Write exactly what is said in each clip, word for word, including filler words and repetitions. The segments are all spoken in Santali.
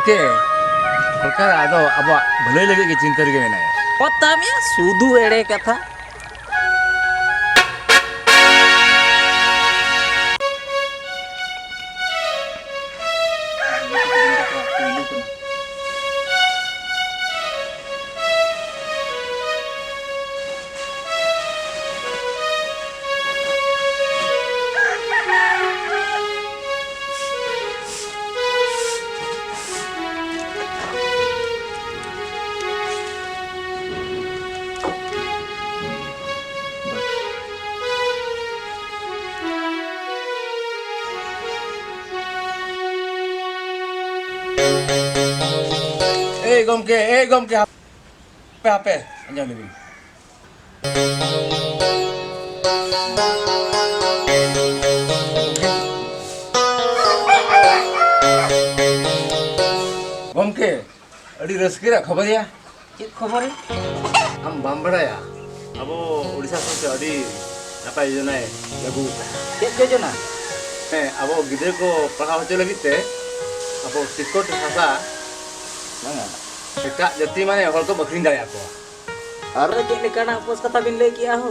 ᱜᱚᱢᱠᱮ, ᱥᱚᱨᱠᱟᱨ ᱟᱫᱚ ᱟᱵᱚᱣᱟᱜ ᱵᱷᱟᱹᱞᱟᱹᱭ ᱞᱟᱹᱜᱤᱫ ᱜᱮ ᱪᱤᱱᱛᱟᱹ ᱨᱮᱜᱮ ᱢᱮᱱᱟᱭᱟ᱾ ᱚᱛᱟᱢᱤᱭᱟ ᱥᱩᱫᱷᱩ ᱮᱲᱮ ᱠᱟᱛᱷᱟ᱾ ᱮᱭ ᱜᱚᱢᱠᱮ, ᱮᱭ ᱜᱚᱢᱠᱮ, ᱦᱟᱯᱮ, ᱦᱟᱯᱮ, ᱟᱸᱡᱚᱢ ᱞᱮᱵᱤᱱ᱾ ᱜᱚᱢᱠᱮ, ᱟᱹᱰᱤ ᱨᱟᱹᱥᱠᱟᱹ ᱨᱮᱭᱟᱜ ᱠᱷᱚᱵᱚᱨ ᱭᱟ᱾ ᱪᱮᱫ ᱠᱷᱚᱵᱚᱨ ᱭᱟ? ᱟᱢ ᱵᱟᱢ ᱵᱟᱲᱟᱭᱟ, ᱟᱵᱚ ᱳᱰᱤᱥᱟ ᱥᱚᱨᱠᱟᱨ ᱟᱹᱰᱤ ᱱᱟᱯᱟᱭ ᱡᱳᱡᱚᱱᱟᱭ ᱞᱟᱹᱜᱩ ᱟᱠᱟᱫᱟ᱾ ᱪᱮᱫ ᱡᱳᱡᱚᱱᱟ? ᱦᱮᱸ, ᱟᱵᱚ ᱜᱤᱫᱽᱨᱟᱹ ᱠᱚ ᱯᱟᱲᱦᱟᱣ ᱦᱚᱪᱚ ᱞᱟᱹᱜᱤᱫ ᱛᱮ ᱟᱵᱚ ᱥᱤᱠᱚᱴ ᱦᱟᱥᱟ, ᱵᱟᱝᱟ, ᱮᱴᱟᱜ ᱡᱟᱹᱛᱤ ᱢᱟᱱᱮ ᱦᱚᱲ ᱠᱚ ᱟᱹᱠᱷᱨᱤᱧ ᱫᱟᱲᱮᱭᱟᱠᱚᱣᱟ᱾ ᱟᱨ ᱪᱮᱫ ᱞᱮᱠᱟᱱᱟᱜ ᱩᱯᱟᱹᱥ ᱠᱟᱛᱷᱟ ᱵᱤᱱ ᱞᱟᱹᱭ ᱠᱮᱜᱼᱟ ᱦᱳ?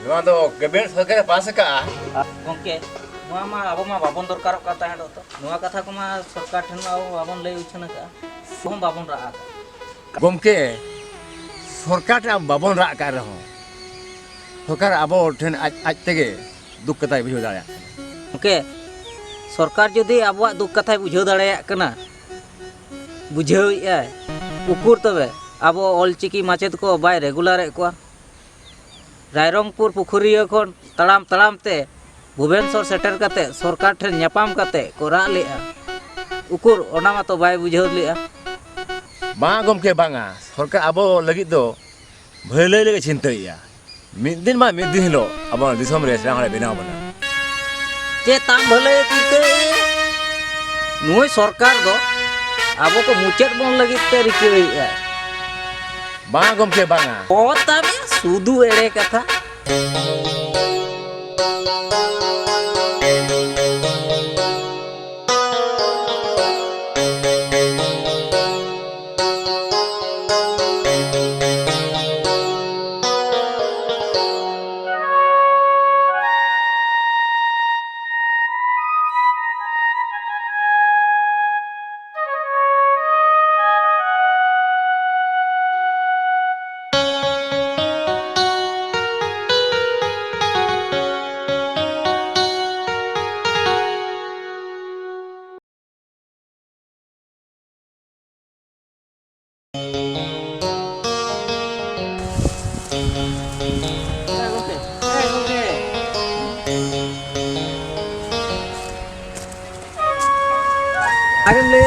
ᱱᱚᱣᱟ ᱫᱚ ᱠᱮᱵᱤᱱᱮᱴ ᱥᱚᱨᱠᱟᱨᱮ ᱯᱟᱥ ᱟᱠᱟᱜᱼᱟ᱾ ᱟᱨ ᱜᱚᱢᱠᱮ, ᱱᱚᱣᱟ ᱢᱟ ᱟᱵᱚ ᱢᱟ ᱵᱟᱵᱚᱱ ᱫᱚᱨᱠᱟᱨᱚᱜ ᱠᱟᱱ ᱛᱟᱦᱮᱸᱫ ᱛᱚ᱾ ᱱᱚᱣᱟ ᱠᱟᱛᱷᱟ ᱠᱚᱢᱟ ᱥᱚᱨᱠᱟᱨ ᱴᱷᱮᱱ ᱢᱟ ᱟᱵᱚ ᱵᱟᱵᱚᱱ ᱞᱟᱹᱭ ᱩᱪᱷᱟᱹᱱ ᱟᱠᱟᱫᱼᱟ, ᱟᱵᱚ ᱦᱚᱸ ᱵᱟᱵᱚᱱ ᱨᱟᱜ ᱟᱠᱟᱫᱼᱟ᱾ ᱜᱚᱢᱠᱮ, ᱥᱚᱨᱠᱟᱨ ᱴᱷᱮᱱ ᱟᱵᱚ ᱵᱟᱵᱚᱱ ᱨᱟᱜ ᱟᱠᱟᱫ ᱨᱮᱦᱚᱸ, ᱥᱚᱨᱠᱟᱨ ᱟᱵᱚ ᱴᱷᱮᱱ ᱟᱡ, ᱟᱡ ᱛᱮᱜᱮ ᱫᱩᱠ ᱠᱟᱛᱷᱟᱭ ᱵᱩᱡᱷᱟᱹᱣ ᱫᱟᱲᱮᱭᱟᱜ ᱠᱟᱱᱟ᱾ ᱜᱚᱢᱠᱮ, ᱥᱚᱨᱠᱟᱨ ᱡᱩᱫᱤ ᱟᱵᱚᱣᱟᱜ ᱫᱩᱠ ᱠᱟᱛᱷᱟᱭ ᱵᱩᱡᱷᱟᱹᱣ ᱫᱟᱲᱮᱭᱟᱜ ᱠᱟᱱᱟ, ᱵᱩᱡᱷᱟᱹᱣᱮᱫᱼᱟᱭ, ᱩᱠᱩᱨ ᱛᱚᱵᱮ ᱟᱵᱚ ᱚᱞᱪᱤᱠᱤ ᱢᱟᱪᱮᱫ ᱠᱚ ᱵᱟᱭ ᱨᱮᱜᱩᱞᱟᱨᱮᱫ ᱠᱚᱣᱟ? ᱨᱟᱭᱨᱚᱝᱯᱩᱨ ᱯᱩᱠᱷᱩᱨᱤᱭᱟᱹ ᱠᱷᱚᱱ ᱛᱟᱲᱟᱢ ᱛᱟᱲᱟᱢ ᱛᱮ ᱵᱷᱩᱵᱮᱱᱥᱚᱨ ᱥᱮᱴᱮᱨ ᱠᱟᱛᱮ ᱥᱚᱨᱠᱟᱨ ᱴᱷᱮᱱ ᱧᱟᱯᱟᱢ ᱠᱟᱛᱮ ᱠᱚ ᱨᱟᱜ ᱞᱮᱫᱼᱟ᱾ ᱩᱠᱩᱨ ᱚᱱᱟ ᱢᱟᱛᱚ ᱵᱟᱭ ᱵᱩᱡᱷᱟᱹᱣ ᱞᱮᱫᱼᱟ᱾ ᱵᱟᱝ ᱜᱚᱢᱠᱮ, ᱵᱟᱝᱟ, ᱥᱚᱨᱠᱟᱨ ᱟᱵᱚ ᱞᱟᱹᱜᱤᱫ ᱫᱚ ᱵᱷᱟᱹᱞᱟᱹᱭ ᱞᱟᱹᱜᱤᱫ ᱪᱤᱱᱛᱟᱹᱭᱮᱫᱼᱟ᱾ ᱢᱤᱫ ᱫᱤᱱ ᱵᱟᱝ ᱢᱤᱫ ᱫᱤᱱ ᱦᱤᱞᱳᱜ ᱟᱵᱚ ᱫᱤᱥᱚᱢ ᱨᱮ ᱥᱮᱬᱟ ᱦᱚᱲᱮ ᱵᱮᱱᱟᱣ ᱵᱚᱱᱟ᱾ ᱪᱮᱫ ᱛᱟᱢ ᱵᱷᱟᱹᱞᱟᱹᱭ ᱪᱤᱱᱛᱟᱹᱭᱮᱫᱼᱟ? ᱱᱩᱭ ᱥᱚᱨᱠᱟᱨ ᱫᱚ ᱟᱵᱚ ᱠᱚ ᱢᱩᱪᱟᱹᱫ ᱵᱚᱱ ᱞᱟᱹᱜᱤᱫ ᱛᱮ ᱨᱤᱠᱟᱹᱭᱮᱫᱼᱟ᱾ ᱵᱟᱝ ᱜᱚᱢᱠᱮ, ᱵᱟᱝᱟ᱾ ᱚᱛᱟᱢᱤᱭᱟ ᱥᱩᱫᱷᱩ ᱮᱲᱮ ᱠᱟᱛᱷᱟ᱾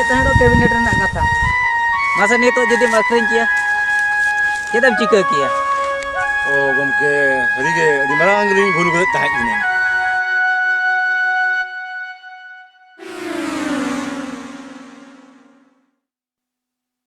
ᱛᱟᱦᱮᱸ ᱫᱚ ᱠᱮᱵᱤᱱᱮᱴ ᱨᱮᱱᱟᱜ ᱠᱟᱛᱷᱟ᱾ ᱢᱟᱥᱮ, ᱱᱤᱛᱚᱜ ᱡᱩᱫᱤᱢ ᱟᱹᱠᱷᱨᱤᱧ ᱠᱮᱭᱟ, ᱪᱮᱫ ᱮᱢ ᱪᱤᱠᱟᱹ ᱠᱮᱭᱟ? ᱚ ᱜᱚᱢᱠᱮ, ᱥᱟᱹᱨᱤᱜᱮ ᱟᱹᱰᱤ ᱢᱟᱨᱟᱝ ᱜᱮᱞᱤᱧ ᱵᱷᱩᱞ ᱜᱚᱫ ᱛᱟᱦᱮᱸᱫ ᱦᱩᱱᱟᱹᱝ᱾